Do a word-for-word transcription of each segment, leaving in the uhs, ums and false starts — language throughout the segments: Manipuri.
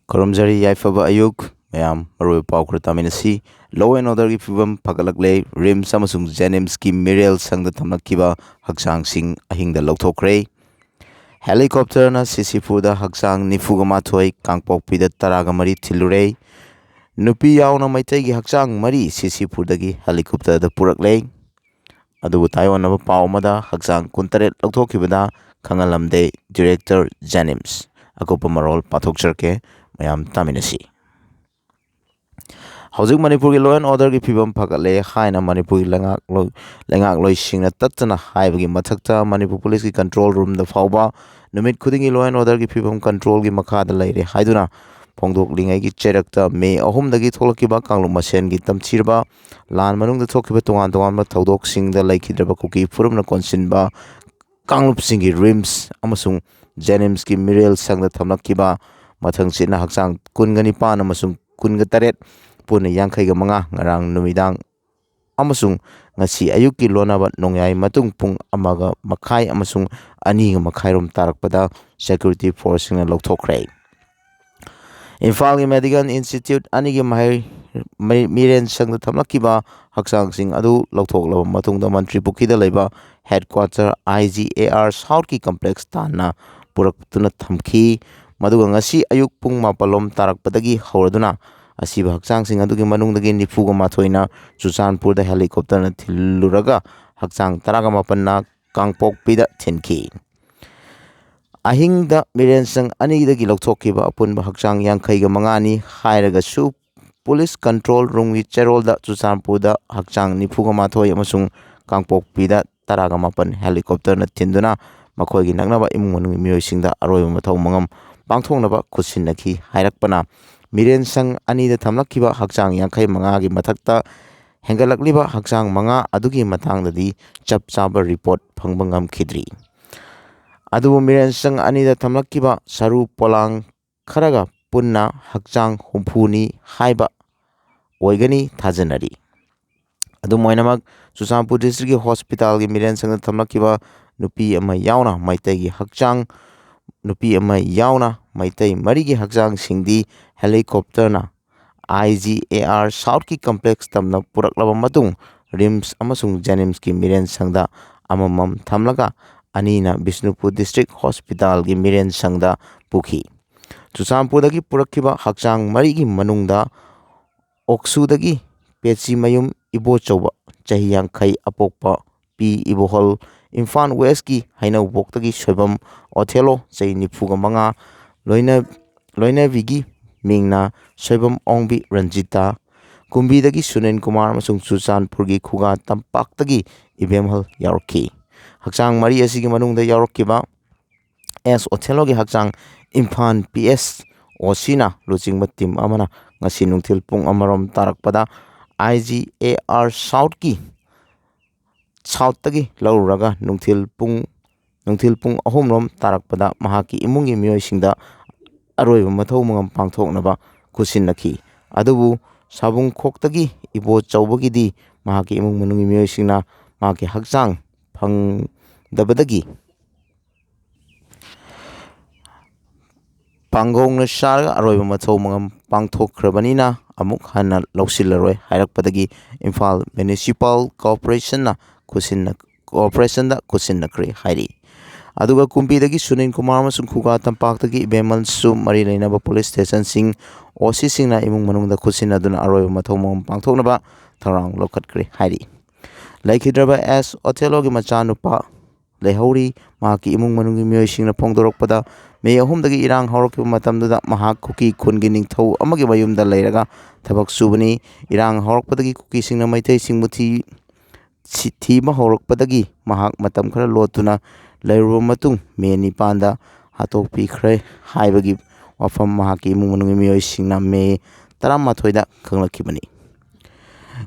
ꯈꯨꯔꯨꯝꯖꯔꯤ, ꯌꯥꯏꯐꯕ ꯑꯌꯨꯛ ꯃꯌꯥꯝ꯫ ꯃꯔꯨꯑꯣꯏꯕ ꯄꯥꯎ ꯈꯔ ꯇꯥꯃꯤꯟꯅꯁꯤ꯫ Law and orderꯒꯤ ꯐꯤꯕꯝ ꯐꯒꯠꯂꯛꯂꯦ꯫ RIMS ꯑꯃꯁꯨꯡ JNIMSꯀꯤ ꯃꯤꯔꯦꯜ ꯁꯪꯗ ꯊꯝꯂꯛꯈꯤꯕ ꯍꯛꯆꯥꯡꯁꯤꯡ ꯑꯍꯤꯡꯗ ꯂꯧꯊꯣꯛꯈ꯭ꯔꯦ꯫ Helicopterꯅ ꯁꯤꯁꯤꯄꯨꯔꯗ ꯍꯛꯆꯥꯡ ꯅꯤꯐꯨꯒ ꯃꯥꯊꯣꯏ, ꯀꯥꯡꯄꯣꯛꯄꯤꯗ ꯇꯔꯥꯒ ꯃꯔꯤ ꯊꯤꯜꯂꯨꯔꯦ꯫ ꯅꯨꯄꯤ ꯌꯥꯎꯅ ꯃꯩꯇꯩꯒꯤ ꯍꯛꯆꯥꯡ ꯃꯔꯤ ꯁꯤꯁꯤꯄꯨꯔꯗꯒꯤ helicopterꯗ ꯄꯨꯔꯛꯂꯦ꯫ ꯑꯗꯨꯕꯨ ꯇꯥꯏꯑꯣꯟꯅꯕ ꯄꯥꯎ ꯑꯃꯗ ꯍꯛꯆꯥꯡ ꯀꯨꯟꯇꯔꯦꯠ ꯂꯧꯊꯣꯛꯈꯤꯕꯗ ꯈꯪꯍꯜꯂꯝꯗꯦ Director JNIMS꯫ ꯑꯀꯨꯞꯄ ꯃꯔꯣꯜ ꯄꯥꯊꯣꯛꯆꯔꯛꯀꯦ, ꯃꯌꯥꯝ ꯇꯥꯃꯤꯟꯅꯁꯤ꯫ ꯍꯧꯖꯤꯛ ꯃꯅꯤꯄꯨꯔꯒꯤ law and orderꯒꯤ ꯐꯤꯕꯝ ꯐꯒꯠꯂꯦ ꯍꯥꯏꯅ ꯃꯅꯤꯄꯨꯔꯒꯤ ꯂꯩꯉꯥꯛꯂꯣꯏ-, ꯂꯩꯉꯥꯛꯂꯣꯏꯁꯤꯡꯅ ꯇꯠꯇꯅ ꯍꯥꯏꯕꯒꯤ ꯃꯊꯛꯇ, ꯃꯅꯤꯄꯨꯔ ꯄꯨꯂꯤꯁꯀꯤ control roomꯗ ꯐꯥꯎꯕ ꯅꯨꯃꯤꯠ ꯈꯨꯗꯤꯡꯒꯤ law and orderꯒꯤ ꯐꯤꯕꯝ controlꯒꯤ ꯃꯈꯥꯗ ꯂꯩꯔꯦ ꯍꯥꯏꯗꯨꯅ ꯐꯣꯡꯗꯣꯛꯂꯤꯉꯩꯒꯤ ꯆꯩꯔꯛꯇ ꯃꯦ ꯑꯍꯨꯝꯗꯒꯤ ꯊꯣꯛꯂꯛꯈꯤꯕ ꯀꯥꯡꯂꯨꯞ ꯃꯁꯦꯟꯒꯤ ꯇꯝꯊꯤꯔꯕ ꯂꯥꯟ ꯃꯅꯨꯡꯗ ꯊꯣꯛꯈꯤꯕ ꯇꯣꯉꯥꯟ ꯇꯣꯉꯥꯟꯕ ꯊꯧꯗꯣꯛꯁꯤꯡꯗ ꯂꯩꯈꯤꯗ꯭ꯔꯕ ꯀꯨꯀꯤ ꯐꯨꯔꯨꯞꯅ ꯀꯣꯟꯁꯤꯟꯕ ꯀꯥꯡꯂꯨꯞꯁꯤꯡꯒꯤ RIMS ꯑꯃꯁꯨꯡ JNIMSꯀꯤ ꯃꯤꯔꯦꯜ ꯁꯪꯗ ꯊꯝꯂꯛꯈꯤꯕ ꯃꯊꯪꯁꯤꯠꯅ ꯍꯛꯆꯥꯡ ꯀꯨꯟꯒ ꯅꯤꯄꯥꯟ ꯑꯃꯁꯨꯡ ꯀꯨꯟꯒ ꯇꯔꯦꯠ, ꯄꯨꯟꯅ ꯌꯥꯡꯈꯩꯒ ꯃꯉꯥ, ꯉꯔꯥꯡ ꯅꯨꯃꯤꯗꯥꯡ ꯑꯃꯁꯨꯡ ꯉꯁꯤ ꯑꯌꯨꯛꯀꯤ ꯂꯣꯟꯅꯕ ꯅꯣꯡꯌꯥꯏ ꯃꯇꯨꯡ ꯄꯨꯡ ꯑꯃꯒ ꯃꯈꯥꯏ ꯑꯃꯁꯨꯡ ꯑꯅꯤꯒ ꯃꯈꯥꯏꯔꯣꯝ ꯇꯥꯔꯛꯄꯗ security forceꯁꯤꯡꯅ ꯂꯧꯊꯣꯛꯈ꯭ꯔꯦ꯫ ꯏꯝꯐꯥꯜꯒꯤ medical institute ꯑꯅꯤꯒꯤ ꯃꯍꯩ-, ꯃꯩ-, ꯃꯤꯔꯦꯟ ꯁꯪꯗ ꯊꯝꯂꯛꯈꯤꯕ ꯍꯛꯆꯥꯡꯁꯤꯡ ꯑꯗꯨ ꯂꯧꯊꯣꯛꯂꯕ ꯃꯇꯨꯡꯗ ꯃꯟꯇ꯭ꯔꯤ ꯄꯨꯈ꯭ꯔꯤꯗ ꯂꯩꯕ headquarter IGAR Southꯀꯤ complex ꯇꯥꯟꯅ ꯄꯨꯔꯛꯇꯨꯅ ꯊꯝꯈꯤ꯫ ꯃꯗꯨꯒ ꯉꯁꯤ ꯑꯌꯨꯛ ꯄꯨꯡ ꯃꯥꯄꯜ ꯂꯣꯝ ꯇꯥꯔꯛꯄꯗꯒꯤ ꯍꯧꯔꯗꯨꯅ ꯑꯁꯤꯕ ꯍꯛꯆꯥꯡꯁꯤꯡ ꯑꯗꯨꯒꯤ ꯃꯅꯨꯡꯗꯒꯤ ꯅꯤꯐꯨꯒ ꯃꯥꯊꯣꯏꯅ ꯆꯨꯔꯆꯥꯟꯄꯨꯔꯗ helicopterꯅ ꯊꯤꯜꯂꯨꯔꯒ ꯍꯛꯆꯥꯡ ꯇꯔꯥꯒ ꯃꯥꯄꯟꯅ ꯀꯥꯡꯄꯣꯛꯄꯤꯗ ꯊꯤꯟꯈꯤ꯫ ꯑꯍꯤꯡꯗ ꯃꯤꯔꯦꯟꯁꯪ ꯑꯅꯤꯗꯒꯤ ꯂꯧꯊꯣꯛꯈꯤꯕ ꯑꯄꯨꯟꯕ ꯍꯛꯆꯥꯡ ꯌꯥꯡꯈꯩꯒ ꯃꯉꯥꯅꯤ ꯍꯥꯏꯔꯒꯁꯨ, police control roomꯒꯤ ꯆꯦꯔꯣꯜꯗ ꯆꯨꯔꯆꯥꯟꯄꯨꯔꯗ ꯍꯛꯆꯥꯡ ꯅꯤꯐꯨꯒ ꯃꯥꯊꯣꯏ ꯑꯃꯁꯨꯡ ꯀꯥꯡꯄꯣꯛꯄꯤꯗ ꯇꯔꯥꯒ ꯃꯥꯄꯟ helicopterꯅ ꯊꯤꯟꯗꯨꯅ ꯃꯈꯣꯏꯒꯤ ꯅꯛꯅꯕ ꯏꯃꯨꯡ ꯃꯅꯨꯡꯒꯤ ꯃꯤꯑꯣꯏꯁꯤꯡꯗ ꯑꯔꯣꯏꯕ ꯃꯊꯧ ꯃꯉꯝ ꯄꯥꯡꯊꯣꯛꯅꯕ ꯈꯨꯠꯁꯤꯟꯅꯈꯤ ꯍꯥꯏꯔꯛꯄꯅ, ꯃꯤꯔꯦꯟꯁꯪ ꯑꯅꯤꯗ ꯊꯝꯂꯛꯈꯤꯕ ꯍꯛꯆꯥꯡ ꯌꯥꯡꯈꯩ ꯃꯉꯥꯒꯤ ꯃꯊꯛꯇ ꯍꯦꯟꯒꯠꯂꯛꯂꯤꯕ ꯍꯛꯆꯥꯡ ꯃꯉꯥ ꯑꯗꯨꯒꯤ ꯃꯇꯥꯡꯗꯗꯤ ꯆꯞ ꯆꯥꯕ report ꯐꯪꯕ ꯉꯝꯈꯤꯗ꯭ꯔꯤ꯫ ꯑꯗꯨꯕꯨ ꯃꯤꯔꯦꯟꯁꯪ ꯑꯅꯤꯗ ꯊꯝꯂꯛꯈꯤꯕ ꯁꯔꯨ ꯄꯣꯂꯥꯡ ꯈꯔꯒ ꯄꯨꯟꯅ ꯍꯛꯆꯥꯡ ꯍꯨꯝꯐꯨꯅꯤ ꯍꯥꯏꯕ ꯑꯣꯏꯒꯅꯤ ꯊꯥꯖꯅꯔꯤ꯫ ꯑꯗꯨꯝ ꯑꯣꯏꯅꯃꯛ, ꯆꯨꯔꯆꯥꯟꯄꯨꯔ districtꯀꯤ hospitalꯒꯤ ꯃꯤꯔꯦꯟꯁꯪꯗ ꯊꯝꯂꯛꯈꯤꯕ ꯅꯨꯄꯤ ꯑꯃ ꯌꯥꯎꯅ ꯃꯩꯇꯩꯒꯤ ꯍꯛꯆꯥꯡ, ꯅꯨꯄꯤ ꯑꯃ ꯌꯥꯎꯅ ꯃꯩꯇꯩ ꯃꯔꯤꯒꯤ ꯍꯛꯆꯥꯡꯁꯤꯡꯗꯤ helicopterꯅ I G A R Southꯀꯤ complex ꯇꯝꯅ ꯄꯨꯔꯛꯂꯕ ꯃꯇꯨꯡ, RIMS ꯑꯃꯁꯨꯡ JNIMSꯀꯤ ꯃꯤꯔꯦꯟꯁꯪꯗ ꯑꯃꯃꯝ ꯊꯝꯂꯒ, ꯑꯅꯤꯅ ꯕꯤꯁꯅꯨꯄꯨꯔ District Hospitalꯒꯤ ꯃꯤꯔꯦꯟꯁꯪꯗ ꯄꯨꯈꯤ꯫ ꯆꯨꯔꯆꯥꯟꯄꯨꯔꯗꯒꯤ ꯄꯨꯔꯛꯈꯤꯕ ꯍꯛꯆꯥꯡ ꯃꯔꯤꯒꯤ ꯃꯅꯨꯡꯗ ꯑꯣꯛꯁꯨꯗꯒꯤ ꯄꯦꯆꯤꯃꯌꯨꯝ ꯏꯕꯣꯆꯧꯕ, ꯆꯍꯤ ꯌꯥꯡꯈꯩ, ꯑꯄꯣꯛꯄ ꯄꯤ ꯏꯕꯣꯍꯜ, ꯏꯝꯐꯥꯜ Westꯀꯤ ꯍꯩꯅꯧꯕꯣꯛꯇꯒꯤ ꯁꯣꯏꯕꯝ ꯑꯣꯊꯦꯂꯣ, ꯆꯍꯤ ꯅꯤꯐꯨꯒ ꯃꯉꯥ, ꯂꯣꯏꯅ-, ꯂꯣꯏꯅꯕꯤꯒꯤ ꯃꯤꯡꯅ ꯁꯣꯏꯕꯝ ꯑꯣꯡꯕꯤ ꯔꯟꯖꯤꯇꯥ, ꯀꯨꯝꯕꯤꯗꯒꯤ ꯁꯨꯅꯤꯜ ꯀꯨꯃꯥꯔ ꯑꯃꯁꯨꯡ ꯆꯨꯔꯆꯥꯟꯄꯨꯔꯒꯤ ꯈꯨꯒꯥ ꯇꯝꯄꯥꯛꯇꯒꯤ ꯏꯕꯦꯝꯍꯜ ꯌꯥꯎꯔꯛꯈꯤ꯫ ꯍꯛꯆꯥꯡ ꯃꯔꯤ ꯑꯁꯤꯒꯤ ꯃꯅꯨꯡꯗ ꯌꯥꯎꯔꯛꯈꯤꯕ ꯑꯦꯁ ꯑꯣꯊꯦꯂꯣꯒꯤ ꯍꯛꯆꯥꯡ ꯏꯝꯐꯥꯜ P S O Cꯅ ꯂꯨꯆꯤꯡꯕ team ꯑꯃꯅ ꯉꯁꯤ ꯅꯨꯡꯊꯤꯜ ꯄꯨꯡ ꯑꯃꯔꯣꯝ ꯇꯥꯔꯛꯄꯗ I G A R Southꯀꯤ, Southꯇꯒꯤ ꯂꯧꯔꯨꯔꯒ ꯅꯨꯡꯊꯤꯜ ꯄꯨꯡ, ꯅꯨꯡꯊꯤꯜ ꯄꯨꯡ ꯑꯍꯨꯝꯔꯣꯝ ꯇꯥꯔꯛꯄꯗ ꯃꯍꯥꯛꯀꯤ ꯏꯃꯨꯡꯒꯤ ꯃꯤꯑꯣꯏꯁꯤꯡꯗ ꯑꯔꯣꯏꯕ ꯃꯊꯧ ꯃꯉꯝ ꯄꯥꯡꯊꯣꯛꯅꯕ ꯈꯨꯠꯁꯤꯟꯅꯈꯤ꯫ ꯑꯗꯨꯕꯨ ꯁꯥꯕꯨꯡꯈꯣꯛꯇꯒꯤ ꯏꯕꯣꯆꯧꯕꯒꯤꯗꯤ ꯃꯍꯥꯛꯀꯤ ꯏꯃꯨꯡ ꯃꯅꯨꯡꯒꯤ ꯃꯤꯑꯣꯏꯁꯤꯡꯅ ꯃꯍꯥꯛꯀꯤ ꯍꯛꯆꯥꯡ ꯐꯪꯗꯕꯗꯒꯤ ꯄꯥꯡꯒꯣꯡꯅ ꯁꯥꯔꯒ ꯑꯔꯣꯏꯕ ꯃꯊꯧ ꯃꯉꯝ ꯄꯥꯡꯊꯣꯛꯈ꯭ꯔꯕꯅꯤꯅ ꯑꯃꯨꯛ ꯍꯟꯅ ꯂꯧꯁꯤꯜꯂꯔꯣꯏ ꯍꯥꯏꯔꯛꯄꯗꯒꯤ ꯏꯝꯐꯥꯜ Municipal Corporationꯅ ꯈꯨꯠꯁꯤꯟꯅ-, Corporationꯗ ꯈꯨꯠꯁꯤꯟꯅꯈ꯭ꯔꯦ ꯍꯥꯏꯔꯤ꯫ ꯑꯗꯨꯒ ꯀꯨꯝꯕꯤꯗꯒꯤ ꯁꯨꯅꯤꯜ ꯀꯨꯃꯥꯔ ꯑꯃꯁꯨꯡ ꯈꯨꯒꯥ ꯇꯝꯄꯥꯛꯇꯒꯤ ꯏꯕꯦꯝꯍꯜꯁꯨ ꯃꯔꯤ ꯂꯩꯅꯕ police stationꯁꯤꯡ, OCꯁꯤꯡꯅ ꯏꯃꯨꯡ ꯃꯅꯨꯡꯗ ꯈꯨꯠꯁꯤꯟꯅꯗꯨꯅ ꯑꯔꯣꯏꯕ ꯃꯊꯧ ꯃꯉꯝ ꯄꯥꯡꯊꯣꯛꯅꯕ ꯊꯧꯔꯥꯡ ꯂꯧꯈꯠꯈ꯭ꯔꯦ ꯍꯥꯏꯔꯤ꯫ ꯂꯩꯈꯤꯗ꯭ꯔꯕ ꯑꯦꯁ ꯑꯣꯊꯦꯂꯣꯒꯤ ꯃꯆꯥꯅꯨꯄꯥ ꯂꯩꯍꯧꯔꯤ꯫ ꯃꯍꯥꯛꯀꯤ ꯏꯃꯨꯡ ꯃꯅꯨꯡꯒꯤ ꯃꯤꯑꯣꯏꯁꯤꯡꯅ ꯐꯣꯡꯗꯣꯔꯛꯄꯗ, ꯃꯦ ꯑꯍꯨꯝꯗꯒꯤ ꯏꯔꯥꯡ ꯍꯧꯔꯛꯈꯤꯕ ꯃꯇꯝꯗꯨꯗ ꯃꯍꯥꯛ ꯀꯨꯀꯤ ꯈꯨꯟꯒꯤ ꯅꯤꯡꯊꯧ ꯑꯃꯒꯤ ꯃꯌꯨꯝꯗ ꯂꯩꯔꯒ ꯊꯕꯛ ꯁꯨꯕꯅꯤ꯫ ꯏꯔꯥꯡ ꯍꯧꯔꯛꯄꯗꯒꯤ ꯀꯨꯀꯤꯁꯤꯡꯅ ꯃꯩꯇꯩꯁꯤꯡꯕꯨ ꯊꯤ-, ꯁꯤ-, ꯊꯤꯕ ꯍꯧꯔꯛꯄꯗꯒꯤ ꯃꯍꯥꯛ ꯃꯇꯝ ꯈꯔ ꯂꯣꯠꯇꯨꯅ ꯂꯩꯔꯨꯔꯕ ꯃꯇꯨꯡ, ꯃꯦ ꯅꯤꯄꯥꯟꯗ ꯍꯥꯠꯇꯣꯛꯄꯤꯈ꯭ꯔꯦ ꯍꯥꯏꯕꯒꯤ ꯋꯥꯐꯝ ꯃꯍꯥꯛꯀꯤ ꯏꯃꯨꯡ ꯃꯅꯨꯡꯒꯤ ꯃꯤꯑꯣꯏꯁꯤꯡꯅ ꯃꯦ ꯇꯔꯥꯃꯥꯊꯣꯏꯗ ꯈꯪꯂꯛꯈꯤꯕꯅꯤ꯫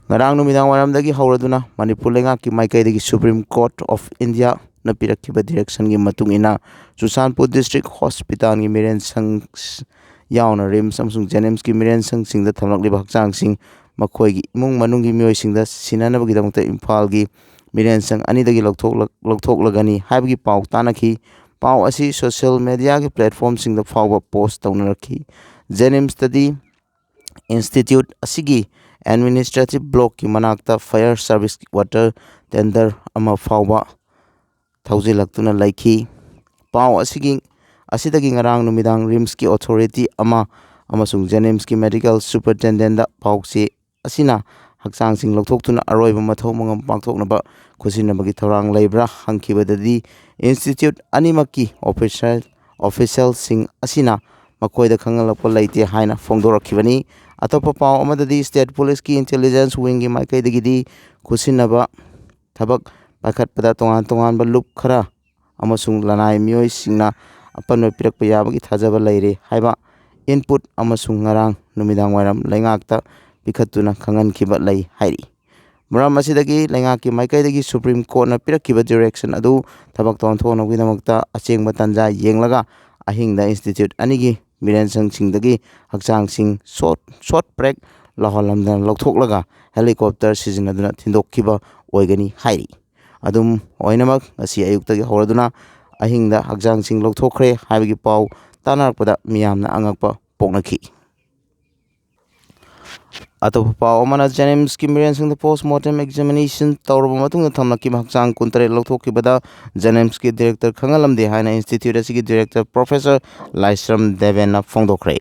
ꯉꯔꯥꯡ ꯅꯨꯃꯤꯗꯥꯡ ꯋꯥꯏꯔꯝꯗꯒꯤ ꯍꯧꯔꯗꯨꯅ ꯃꯅꯤꯄꯨꯔ ꯂꯩꯉꯥꯛꯀꯤ ꯃꯥꯏꯀꯩꯗꯒꯤ Supreme Court of Indiaꯅ ꯄꯤꯔꯛꯈꯤꯕ directionꯒꯤ ꯃꯇꯨꯡ ꯏꯟꯅ, ꯆꯨꯔꯆꯥꯟꯄꯨꯔ District Hospitalꯒꯤ ꯃꯤꯔꯦꯟꯁꯪ ꯌꯥꯎꯅ RIMS ꯑꯃꯁꯨꯡ JNIMSꯀꯤ ꯃꯤꯔꯦꯟꯁꯪꯁꯤꯡꯗ ꯊꯝꯂꯛꯂꯤꯕ ꯍꯛꯆꯥꯡꯁꯤꯡ ꯃꯈꯣꯏꯒꯤ ꯏꯃꯨꯡ ꯃꯅꯨꯡꯒꯤ ꯃꯤꯑꯣꯏꯁꯤꯡꯗ ꯁꯤꯟꯅꯅꯕꯒꯤꯗꯃꯛꯇ ꯏꯝꯐꯥꯜꯒꯤ ꯃꯤꯔꯦꯟꯁꯪ ꯑꯅꯤꯗꯒꯤ ꯂꯧꯊꯣꯛꯂ-, ꯂꯧꯊꯣꯛꯂꯒꯅꯤ ꯍꯥꯏꯕꯒꯤ ꯄꯥꯎ ꯇꯥꯅꯈꯤ꯫ ꯄꯥꯎ ꯑꯁꯤ ꯁꯣꯁꯤꯌꯦꯜ ꯃꯦꯗꯤꯌꯥꯒꯤ ꯄ꯭ꯂꯦꯠꯐꯣꯝꯁꯤꯡꯗ ꯐꯥꯎꯕ ꯄꯣꯁ ꯇꯧꯅꯔꯛꯈꯤ꯫ ꯖꯦꯅꯤꯝꯁꯇꯗꯤ ꯏꯟꯁꯇꯤꯇ꯭ꯌꯨꯠ ꯑꯁꯤꯒꯤ ꯑꯦꯗꯃꯤꯅꯤꯁꯇ꯭ꯔꯦꯇꯤꯚ ꯕ꯭ꯂꯣꯛꯀꯤ ꯃꯅꯥꯛꯇ ꯐꯥꯌꯔ ꯁꯥꯔꯚꯤꯁ ꯋꯥꯇꯔ ꯇꯦꯟꯗꯔ ꯑꯃ ꯐꯥꯎꯕ ꯊꯧꯖꯤꯜꯂꯛꯇꯨꯅ ꯂꯩꯈꯤ꯫ ꯄꯥꯎ ꯑꯁꯤꯒꯤ ꯑꯁꯤꯗꯒꯤ ꯉꯔꯥꯡ ꯅꯨꯃꯤꯗꯥꯡ ꯔꯤꯝꯁꯀꯤ ꯑꯣꯊꯣꯔꯤꯇꯤ ꯑꯃ ꯑꯃꯁꯨꯡ ꯖꯦꯅꯤꯝꯁꯀꯤ ꯃꯦꯗꯤꯀꯦꯜ ꯁꯨꯄꯔꯤꯟꯇꯦꯟꯗꯦꯟꯗ ꯄꯥꯎꯆꯦ ꯑꯁꯤꯅ ꯍꯛꯆꯥꯡꯁꯤꯡ ꯂꯧꯊꯣꯛꯇꯨꯅ ꯑꯔꯣꯏꯕ ꯃꯊꯧ ꯃꯉꯝ ꯄꯥꯡꯊꯣꯛꯅꯕ ꯈꯨꯠꯁꯤꯟꯅꯕꯒꯤ ꯊꯧꯔꯥꯡ ꯂꯩꯕ꯭ꯔꯥ ꯍꯪꯈꯤꯕꯗꯗꯤ, ꯏꯟꯁꯇꯤꯇ꯭ꯌꯨꯠ ꯑꯅꯤꯃꯛꯀꯤ ꯑꯣꯐꯤꯁꯔ ꯑꯣꯐꯤꯁꯦꯜꯁꯤꯡ ꯑꯁꯤꯅ ꯃꯈꯣꯏꯗ ꯈꯪꯍꯜꯂꯛꯄ ꯂꯩꯇꯦ ꯍꯥꯏꯅ ꯐꯣꯡꯗꯣꯔꯛꯈꯤꯕꯅꯤ꯫ ꯑꯇꯣꯞꯄ ꯄꯥꯎ ꯑꯃꯗꯗꯤ, ꯁ꯭ꯇꯦꯠ ꯄꯨꯂꯤꯁꯀꯤ ꯏꯟꯇꯦꯂꯤꯖꯦꯟꯁ ꯋꯤꯡꯒꯤ ꯃꯥꯏꯀꯩꯗꯒꯤꯗꯤ ꯈꯨꯠꯁꯤꯟꯅꯕ ꯊꯕꯛ ꯄꯥꯏꯈꯠꯄꯗ ꯇꯣꯉꯥꯟ ꯇꯣꯉꯥꯟꯕ ꯂꯨꯞ ꯈꯔ ꯑꯃꯁꯨꯡ ꯂꯅꯥꯏ ꯃꯤꯑꯣꯏꯁꯤꯡꯅ ꯑꯄꯟꯕ ꯄꯤꯔꯛꯄ ꯌꯥꯕꯒꯤ ꯊꯥꯖꯕ ꯂꯩꯔꯦ ꯍꯥꯏꯕ ꯏꯟꯄꯨꯠ ꯑꯃꯁꯨꯡ ꯉꯔꯥꯡ ꯅꯨꯃꯤꯗꯥꯡ ꯋꯥꯏꯔꯝ ꯂꯩꯉꯥꯛꯇ ꯄꯤꯈꯠꯇꯨꯅ ꯈꯪꯍꯟꯈꯤꯕ ꯂꯩ ꯍꯥꯏꯔꯤ꯫ ꯃꯔꯝ ꯑꯁꯤꯗꯒꯤ ꯂꯩꯉꯥꯛꯀꯤ ꯃꯥꯏꯀꯩꯗꯒꯤ ꯁꯨꯄ꯭ꯔꯤꯝ ꯀꯣꯔꯠꯅ ꯄꯤꯔꯛꯈꯤꯕ ꯗꯤꯔꯦꯛꯁꯟ ꯑꯗꯨ ꯊꯕꯛ ꯇꯧꯊꯣꯛꯅꯕꯒꯤꯗꯃꯛꯇ ꯑꯆꯦꯡꯕ ꯇꯥꯟꯖꯥ ꯌꯦꯡꯂꯒ ꯑꯍꯤꯡꯗ ꯏꯟꯁꯇꯤꯇ꯭ꯌꯨꯠ ꯑꯅꯤꯒꯤ ꯃꯤꯔꯦꯟꯁꯪꯁꯤꯡꯗꯒꯤ ꯍꯛꯆꯥꯡꯁꯤꯡ ꯁꯣꯔꯠ ꯁꯣꯔꯠ ꯕ꯭ꯔꯦꯛ ꯂꯧꯍꯜꯂꯝꯗꯅ ꯂꯧꯊꯣꯛꯂꯒ ꯍꯦꯂꯤꯀꯣꯞꯇꯔ ꯁꯤꯖꯤꯟꯅꯗꯨꯅ ꯊꯤꯟꯗꯣꯛꯈꯤꯕ ꯑꯣꯏꯒꯅꯤ ꯍꯥꯏꯔꯤ꯫ ꯑꯗꯨꯝ ꯑꯣꯏꯅꯃꯛ, ꯉꯁꯤ ꯑꯌꯨꯛꯇꯒꯤ ꯍꯧꯔꯗꯨꯅ ꯑꯍꯤꯡꯗ ꯍꯛꯆꯥꯡꯁꯤꯡ ꯂꯧꯊꯣꯛꯈ꯭ꯔꯦ ꯍꯥꯏꯕꯒꯤ ꯄꯥꯎ ꯇꯥꯅꯔꯛꯄꯗ ꯃꯤꯌꯥꯝꯅ ꯑꯉꯛꯄ ꯄꯣꯛꯅꯈꯤ꯫ ꯑꯇꯣꯞꯄ ꯄꯥꯎ ꯑꯃꯅ, ꯖꯦꯅꯤꯝꯁꯀꯤ ꯃꯤꯔꯦꯟꯁꯤꯡꯗ ꯄꯣꯁ ꯃꯣꯔꯇꯦꯝ ꯑꯦꯛꯖꯥꯃꯤꯅꯦꯁꯟ ꯇꯧꯔꯕ ꯃꯇꯨꯡꯗ ꯊꯝꯂꯛꯈꯤꯕ ꯍꯛꯆꯥꯡ ꯀꯨꯟꯇꯔꯦꯠ ꯂꯧꯊꯣꯛꯈꯤꯕꯗ ꯖꯦꯅꯤꯝꯁꯀꯤ ꯗꯤꯔꯦꯛꯇꯔ ꯈꯪꯍꯜꯂꯝꯗꯦ ꯍꯥꯏꯅ ꯏꯟꯁꯇꯤꯇ꯭ꯌꯨꯠ ꯑꯁꯤꯒꯤ ꯗꯤꯔꯦꯛꯇꯔ ꯄ꯭ꯔꯣꯐꯦꯁꯔ ꯂꯥꯏꯁ꯭ꯔꯝ ꯗꯦꯕꯦꯟꯅ ꯐꯣꯡꯗꯣꯛꯈ꯭ꯔꯦ꯫